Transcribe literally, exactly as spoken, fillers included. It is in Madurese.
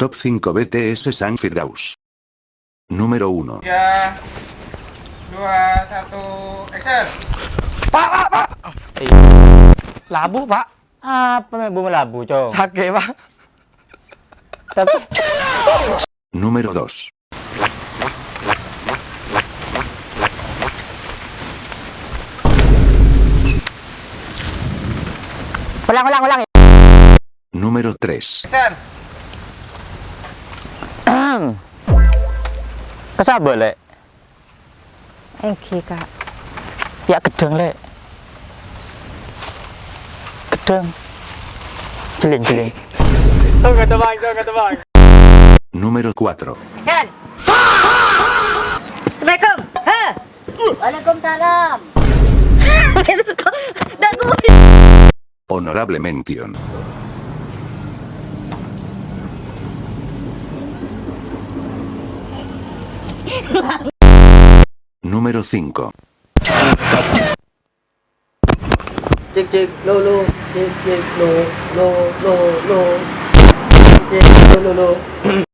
Top cinco B T S San Firdaus. Número uno. Tiga, dua, satu, action. Pak, Pak, Pak. Labu, Pak. Apa mè' bungo labu, Cong? Sakè', Pak. Tapi Número dos. Ulang, ulang, ulang. Número tres. Action. Ka sabâ, Lè'? Èngghi, Kak. Ya', ghedhâng, Lè'. Ghedhâng. Jeling, jeling. Tong, kata Bang, tong, kata Bang. Número cuatro. Action. Assalamualaikum. Heh. Waalaikumsalam. Gitu kok. Ndak gue. Honorable mention. Número cinco. Cek, cek, lo, lo. Cek, cek, lo, lo, lo, lo. Cek, cek, lo, lo, lo.